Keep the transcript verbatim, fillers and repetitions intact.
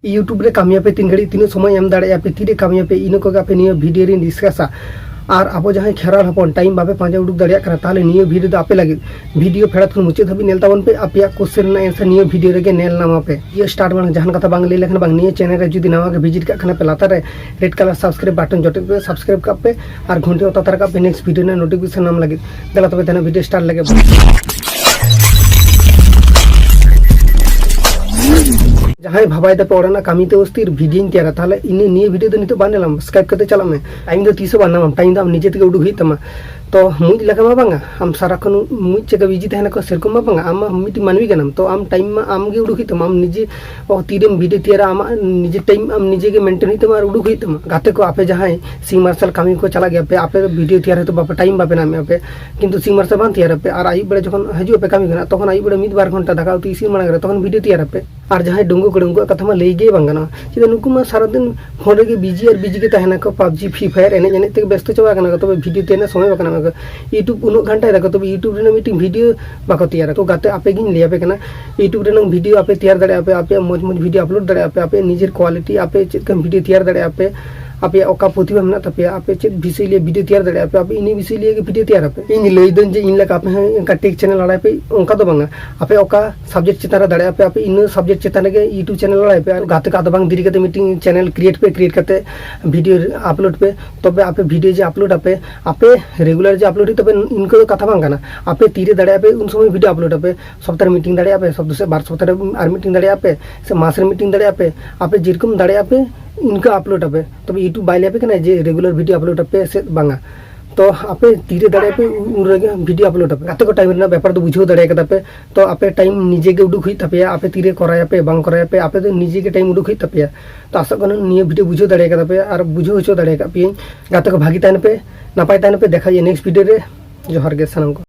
YouTube ᱨᱮ ᱠᱟᱹᱢᱤᱭᱟᱯᱮ ᱛᱤᱱ ᱜᱷᱟᱹᱲᱤᱡ, ᱛᱤᱱᱟᱹᱜ ᱥᱚᱢᱚᱭ ᱮᱢ ᱫᱟᱲᱮᱭᱟᱜᱼᱟ ᱯᱮ, ᱛᱤᱨᱮ ᱠᱟᱹᱢᱤᱭᱟᱯᱮ, ᱤᱱᱟᱹ ᱠᱚᱜᱮ ᱟᱯᱮ ᱱᱤᱭᱟᱹ ᱵᱷᱤᱰᱤᱭᱳ ᱨᱮᱧ ᱰᱤᱥᱠᱟᱥᱟ᱾ ᱟᱨ ᱟᱵᱚ ᱡᱟᱦᱟᱸᱭ ᱠᱷᱮᱨᱣᱟᱞ ᱦᱚᱯᱚᱱ ᱴᱟᱭᱤᱢ ᱵᱟᱯᱮ ᱯᱟᱸᱡᱟ ᱩᱰᱩᱠ ᱫᱟᱲᱮᱭᱟᱜ ᱠᱟᱱᱟ, ᱛᱟᱦᱚᱞᱮ ᱱᱤᱭᱟᱹ ᱵᱷᱤᱰᱤᱭᱳ ᱫᱚ ᱟᱯᱮ ᱞᱟᱹᱜᱤᱫ᱾ ᱵᱷᱤᱰᱤᱭᱳ ᱯᱷᱮᱰᱟᱛ ᱠᱷᱚᱱ ᱢᱩᱪᱟᱹᱫ ᱫᱷᱟᱹᱵᱤᱡ ᱧᱮᱞ ᱛᱟᱵᱚᱱ ᱯᱮ, ᱟᱯᱮᱭᱟᱜ ᱠᱚᱥᱪᱮᱱ ᱨᱮᱱᱟᱜ ᱮᱱᱥᱟᱨ ᱱᱤᱭᱟᱹ ᱵᱷᱤᱰᱤᱭᱳ ᱨᱮᱜᱮ ᱧᱮᱞ ᱧᱟᱢᱟ ᱯᱮ᱾ ᱵᱷᱤᱰᱤᱭᱳ ᱥᱴᱟᱨᱴ ᱢᱟᱲᱟᱝ ᱡᱟᱦᱟᱱ ᱠᱟᱛᱷᱟ ᱵᱟᱝ ᱞᱟᱹᱭ ᱞᱮᱠᱷᱟᱱ ᱵᱟᱝ, ᱱᱤᱭᱟᱹ ᱪᱮᱱᱮᱞ ᱨᱮ ᱡᱩᱫᱤ ᱱᱟᱣᱟ ᱜᱮ ᱵᱷᱤᱡᱤᱴ ᱠᱟᱜ ᱠᱷᱟᱱ ᱯᱮ, ᱞᱟᱛᱟᱨ ᱨᱮ ᱨᱮᱰ ᱠᱟᱞᱟᱨ ᱥᱟᱵᱥᱠᱨᱟᱭᱤᱵ ᱵᱟᱴᱚᱱ ᱡᱚᱴᱮᱫ ᱯᱮ, ᱥᱟᱵᱥᱠᱨᱟᱭᱤᱵ ᱠᱟᱜ ᱯᱮ ᱟᱨ ᱜᱷᱚᱱᱴᱤ ᱚᱛᱟ ᱛᱟᱨᱟ ᱠᱟᱜ ᱯᱮ ᱱᱮᱠᱥᱴ ᱵᱷᱤᱰᱤᱭᱳ ᱨᱮᱱᱟᱜ ᱱᱳᱴᱤᱯᱷᱤᱠᱮᱥᱚᱱ ᱧᱟᱢ ᱞᱟᱹᱜᱤᱫ᱾ ᱫᱮᱞᱟ ᱛᱚᱵᱮ ᱛᱮᱦᱮᱧ ᱵᱷᱤᱰᱤᱭᱳ ᱥᱴᱟᱨᱴ ᱞᱮᱜᱮ ᱵᱚᱱ᱾ ᱡᱟᱦᱟᱸᱭ ᱵᱷᱟᱵᱟᱭ ᱫᱟᱯᱮ ᱚᱲᱟᱜ ᱨᱮᱱᱟᱜ ᱠᱟᱹᱢᱤ ᱛᱮ ᱚᱥᱛᱤᱨ ᱵᱷᱤᱰᱤᱭᱳᱧ ᱛᱮᱭᱟᱨᱟ, ᱛᱟᱦᱚᱞᱮ ᱤᱱᱟᱹ ᱱᱤᱭᱟᱹ ᱵᱷᱤᱰᱤᱭᱳ ᱫᱚ ᱱᱤᱛᱚᱜ ᱵᱟᱝ ᱧᱮᱞᱟᱢ, ᱥᱠᱟᱭᱤᱯ ᱠᱟᱛᱮ ᱪᱟᱞᱟᱜ ᱢᱮ᱾ ᱴᱟᱭᱤᱢ ᱫᱚ ᱛᱤᱥ ᱦᱚᱸ ᱵᱟᱝ ᱧᱟᱢᱟᱢ, ᱴᱟᱭᱤᱢ ᱫᱚ ᱟᱢ ᱱᱤᱡᱮ ᱛᱮᱜᱮ ᱩᱰᱩᱠ ᱦᱩᱭᱩᱜ ᱛᱟᱢᱟ᱾ ᱛᱚ ᱢᱩᱡ ᱞᱮᱠᱟ ᱢᱟ ᱵᱟᱝᱟ, ᱟᱢ ᱥᱟᱨᱟᱠᱷᱚᱱ ᱢᱩᱡ ᱪᱮᱠᱟ ᱵᱤᱡᱤ ᱛᱟᱦᱮᱱᱟ ᱠᱚ, ᱥᱮᱨᱚᱠᱚᱢ ᱢᱟ ᱵᱟᱝᱟ᱾ ᱟᱢ ᱢᱟ ᱢᱤᱫᱴᱤᱡ ᱢᱟᱹᱱᱢᱤ ᱠᱟᱱᱟᱢ, ᱛᱚ ᱟᱢ ᱴᱟᱭᱤᱢ ᱢᱟ ᱟᱢ ᱜᱮ ᱩᱰᱩᱠ ᱦᱩᱭᱩᱜ ᱛᱟᱢᱟ᱾ ᱟᱢ ᱱᱤᱡᱮ ᱚ, ᱛᱤᱨᱮᱢ ᱵᱷᱤᱰᱤᱭᱳ ᱛᱮᱭᱟᱨᱟ, ᱟᱢᱟᱜ ᱱᱤᱡᱮ ᱴᱟᱭᱤᱢ ᱟᱢ ᱱᱤᱡᱮ ᱜᱮ ᱢᱮᱱᱴᱮᱱ ᱦᱩᱭᱩᱜ ᱛᱟᱢᱟ ᱟᱨ ᱩᱰᱩᱠ ᱦᱩᱭᱩᱜ ᱛᱟᱢᱟ᱾ ᱜᱟᱛᱮ ᱠᱚ, ᱟᱯᱮ ᱡᱟᱦᱟᱸᱭ ᱥᱤᱧ ᱢᱟᱨᱥᱟᱞ ᱠᱟᱹᱢᱤ ᱠᱚ ᱪᱟᱞᱟᱜ ᱜᱮᱭᱟ ᱯᱮ, ᱟᱯᱮ ᱫᱚ ᱵᱷᱤᱰᱤᱭᱳ ᱛᱮᱭᱟᱨ ᱦᱚᱭᱛᱳ ᱵᱟᱯᱮ, ᱴᱟᱭᱤᱢ ᱵᱟᱯᱮ ᱧᱟᱢᱮᱫᱼᱟ ᱯᱮ, ᱠᱤᱱᱛᱩ ᱥᱤᱧ ᱢᱟᱨᱥᱟᱞ ᱵᱟᱝ ᱛᱮᱭᱟᱨ ᱟᱯᱮ᱾ ᱟᱨ ᱟᱹᱭᱩᱵ ᱵᱮᱲᱟ ᱡᱚᱠᱷᱚᱱ ᱦᱤᱡᱩᱜ ᱟᱯᱮ ᱠᱟᱹᱢᱤ ᱠᱷᱚᱱᱟᱜ, ᱛᱚᱠᱷᱚᱱ ᱟᱹᱭᱩᱵ ᱵᱮᱲᱟ ᱢᱤᱫ ᱵᱟᱨ ᱜᱷᱚᱱᱴᱟ ᱫᱟᱠᱟ ᱩᱛᱩ ᱤᱥᱤᱱ ᱢᱟᱲᱟᱝ ᱨᱮ ᱛᱚᱠᱷᱚᱱ ᱵᱷᱤᱰᱤᱭᱳ ᱛᱮᱭᱟᱨ ᱟᱯᱮ᱾ ᱟᱨ ᱡᱟᱦᱟᱸᱭ ᱰᱩᱝᱜᱩ ᱠᱚᱲᱟ, ᱩᱱᱠᱩᱣᱟᱜ ᱠᱟᱛᱷᱟ ᱢᱟ ᱞᱟᱹᱭ ᱜᱮ ᱵᱟᱝ ᱜᱟᱱᱚᱜᱼᱟ᱾ ᱪᱮᱫᱟᱜ ᱱᱩᱠᱩ ᱢᱟ ᱥᱟᱨᱟᱫᱤᱱ ᱯᱷᱳᱱ ᱨᱮᱜᱮ ᱵᱤᱡᱤ ᱟᱨ ᱵᱤᱡᱤ ᱜᱮ ᱛᱟᱦᱮᱱᱟᱠᱚ, ᱯᱟᱵᱡᱤ, ᱯᱷᱨᱤ ᱯᱷᱟᱭᱟᱨ ᱮᱱᱮᱡ ᱮᱱᱮᱡ ᱛᱮᱜᱮ ᱵᱮᱥᱛᱚ ᱪᱟᱵᱟ ᱟᱠᱟᱱᱟ ᱠᱚ, ᱛᱚᱵᱮ ᱵᱷᱤᱰᱤᱭᱳ ᱛᱮᱭᱟᱨ ᱨᱮᱱᱟᱜ ᱥᱚᱢᱚᱭ ᱵᱟᱠᱚ ᱧᱟᱢ ᱟᱠᱚ᱾ YouTube ᱩᱱᱟᱹᱜ ᱜᱷᱚᱱᱴᱟᱭ ᱫᱟᱠᱚ, ᱛᱚᱵᱮ YouTube ᱨᱮᱱᱟᱜ ᱢᱤᱫᱴᱤᱝ ᱵᱷᱤᱰᱤᱭᱳ ᱵᱟᱠᱚ ᱛᱮᱭᱟᱨᱟ᱾ ᱛᱚ ᱜᱟᱛᱮ, ᱟᱯᱮ ᱜᱤᱧ ᱞᱟᱹᱭ ᱟᱯᱮ ᱠᱟᱱᱟ, YouTube ᱨᱮᱱᱟᱜ ᱵᱷᱤᱰᱤᱭᱳ ᱟᱯᱮ ᱛᱮᱭᱟᱨ ᱫᱟᱲᱮᱭᱟᱜᱼᱟ ᱯᱮ, ᱟᱯᱮᱭᱟᱜ ᱢᱚᱡᱽ ᱢᱚᱡᱽ ᱵᱷᱤᱰᱤᱭᱳ ᱟᱯᱞᱳᱰ ᱫᱟᱲᱮᱭᱟᱜᱼᱟ ᱯᱮ, ᱟᱯᱮᱭᱟᱜ ᱱᱤᱡᱮᱨ ᱠᱳᱣᱟᱞᱤᱴᱤ, ᱟᱯᱮ ᱪᱮᱫ ᱞᱮᱠᱟᱱ ᱵᱷᱤᱰᱤᱭᱳ ᱛᱮᱭᱟᱨ ᱫᱟᱲᱮᱭᱟᱜᱼᱟ ᱯᱮ, ᱟᱯᱮᱭᱟᱜ ᱚᱠᱟ ᱯᱨᱚᱛᱤᱵᱷᱟ ᱢᱮᱱᱟᱜ ᱛᱟᱯᱮᱭᱟ, ᱟᱯᱮ ᱪᱮᱫ ᱵᱤᱥᱚᱭ ᱞᱤᱭᱮ ᱵᱷᱤᱰᱤᱭᱳ ᱛᱮᱭᱟᱨ ᱫᱟᱲᱮᱭᱟᱜᱼᱟ ᱯᱮ, ᱟᱯᱮ ᱤᱱᱟᱹ ᱵᱤᱥᱚᱭ ᱞᱤᱭᱮ ᱜᱮ ᱵᱷᱤᱰᱤᱭᱳ ᱛᱮᱭᱟᱨ ᱟᱯᱮ᱾ ᱤᱧ ᱞᱟᱹᱭ ᱫᱟᱹᱧ ᱡᱮ ᱤᱧ ᱞᱮᱠᱟ ᱟᱯᱮ ᱦᱚᱸ ᱚᱱᱠᱟ ᱴᱮᱠ ᱪᱮᱱᱮᱞ ᱟᱲᱟᱜ ᱯᱮ, ᱚᱱᱠᱟ ᱫᱚ ᱵᱟᱝᱟ᱾ ᱟᱯᱮ ᱚᱠᱟ ᱥᱟᱵᱡᱮᱠᱴ ᱪᱮᱛᱟᱱ ᱨᱮ ᱫᱟᱲᱮᱭᱟᱜᱼᱟ ᱯᱮ, ᱟᱯᱮ ᱤᱱᱟᱹ ᱥᱟᱵᱡᱮᱠᱴ ᱪᱮᱛᱟᱱ ᱨᱮᱜᱮ YouTube ᱪᱮᱱᱮᱞ ᱟᱲᱟᱜ ᱯᱮ᱾ ᱟᱨ ᱜᱟᱛᱮ ᱠᱚ ᱟᱫᱚ ᱵᱟᱝ ᱫᱮᱨᱤ ᱠᱟᱛᱮ ᱢᱤᱫᱴᱤᱝ ᱪᱮᱱᱮᱞ ᱠᱨᱤᱭᱮᱴ ᱯᱮ, ᱠᱨᱤᱭᱮᱴ ᱠᱟᱛᱮ ᱵᱷᱤᱰᱤᱭᱳ ᱟᱯᱞᱳᱰ ᱯᱮ᱾ ᱛᱚᱵᱮ ᱟᱯᱮ ᱵᱷᱤᱰᱤᱭᱳ ᱡᱮ ᱟᱯᱞᱳᱰ ᱟᱯᱮ, ᱟᱯᱮ ᱨᱮᱜᱩᱞᱟᱨ ᱡᱮ ᱟᱯᱞᱳᱰ ᱦᱩᱭᱩᱜ ᱛᱟᱯᱮ, ᱤᱱᱠᱟᱹ ᱫᱚ ᱠᱟᱛᱷᱟ ᱵᱟᱝ ᱠᱟᱱᱟ᱾ ᱟᱯᱮ ᱛᱤᱨᱮ ᱫᱟᱲᱮᱭᱟᱜᱼᱟ ᱯᱮ, ᱩᱱ ᱥᱚᱢᱚᱭ ᱵᱷᱤᱰᱤᱭᱳ ᱟᱯᱞᱳᱰ ᱟᱯᱮ᱾ ᱥᱚᱯᱛᱟᱦᱚ ᱨᱮ ᱢᱤᱫᱴᱤᱝ ᱫᱟᱲᱮᱭᱟᱜᱼᱟ ᱯᱮ, ᱥᱚᱯᱛᱟᱦᱚ ᱥᱮ ᱵᱟᱨ ᱥᱚᱯᱛᱟᱦᱚ ᱨᱮ ᱟᱨ ᱢᱤᱫᱴᱤᱝ ᱫᱟᱲᱮᱭᱟᱜᱼᱟ ᱯᱮ, ᱥᱮ ᱢᱟᱥ ᱨᱮ ᱢᱤᱫᱴᱤᱝ ᱫᱟᱲᱮᱭᱟᱜᱼᱟ ᱯᱮ, ᱟᱯᱮ ᱡᱮᱨᱚᱠᱚᱢ ᱫᱟᱲᱮᱭᱟᱜᱼᱟ ᱯᱮ ᱤᱱᱠᱟᱹ ᱟᱯᱞᱳᱰ ᱟᱯᱮ᱾ ᱛᱚᱵᱮ YouTube ᱵᱟᱭ ᱞᱟᱹᱭ ᱟᱯᱮ ᱠᱟᱱᱟ ᱡᱮ ᱨᱮᱜᱩᱞᱟᱨ ᱵᱷᱤᱰᱤᱭᱳ ᱟᱯᱞᱳᱰ ᱟᱯᱮ ᱥᱮ ᱵᱟᱝᱟ᱾ ᱛᱚ ᱟᱯᱮ ᱛᱤᱨᱮ ᱫᱟᱲᱮᱭᱟᱜᱼᱟ ᱯᱮ, ᱩ-, ᱩᱱ ᱨᱮᱜᱮ ᱵᱷᱤᱰᱤᱭᱳ ᱟᱯᱞᱳᱰ ᱟᱯᱮ᱾ ᱜᱟᱛᱮ ᱠᱚ, ᱴᱟᱭᱤᱢ ᱨᱮᱱᱟᱜ ᱵᱮᱯᱟᱨ ᱫᱚ ᱵᱩᱡᱷᱟᱹᱣ ᱫᱟᱲᱮ ᱠᱟᱫᱟ ᱯᱮ᱾ ᱛᱚ ᱟᱯᱮ ᱴᱟᱭᱤᱢ ᱱᱤᱡᱮ ᱜᱮ ᱩᱰᱩᱠ ᱦᱩᱭᱩᱜ ᱛᱟᱯᱮᱭᱟ, ᱟᱯᱮ ᱛᱤᱨᱮ ᱠᱚᱨᱟᱭᱟᱯᱮ ᱵᱟᱝ ᱠᱚᱨᱟᱭᱟᱯᱮ, ᱟᱯᱮ ᱫᱚ ᱱᱤᱡᱮ ᱜᱮ ᱴᱟᱭᱤᱢ ᱩᱰᱩᱠ ᱦᱩᱭᱩᱜ ᱛᱟᱯᱮᱭᱟ᱾ ᱛᱚ ᱟᱥᱚᱜ ᱠᱟᱱᱟ ᱱᱤᱭᱟᱹ ᱵᱷᱤᱰᱤᱭᱳ ᱵᱩᱡᱷᱟᱹᱣ ᱫᱟᱲᱮ ᱠᱟᱫᱟ ᱯᱮ ᱟᱨ ᱵᱩᱡᱷᱟᱹᱣ ᱦᱚᱪᱚ ᱫᱟᱲᱮ ᱟᱠᱟᱫ ᱯᱮᱭᱟᱹᱧ᱾ ᱜᱟᱛᱮ ᱠᱚ, ᱵᱷᱟᱜᱤ ᱛᱟᱦᱮᱱ ᱯᱮ, ᱱᱟᱯᱟᱭ ᱛᱟᱦᱮᱱ ᱯᱮ, ᱫᱮᱠᱷᱟ ᱦᱩᱭᱩᱜᱼᱟ ᱱᱮᱠᱥᱴ ᱵᱷᱤᱰᱤᱭᱳ ᱨᱮ᱾ ᱡᱚᱦᱟᱨ ᱜᱮ ᱥᱟᱱᱟᱢ ᱠᱚ᱾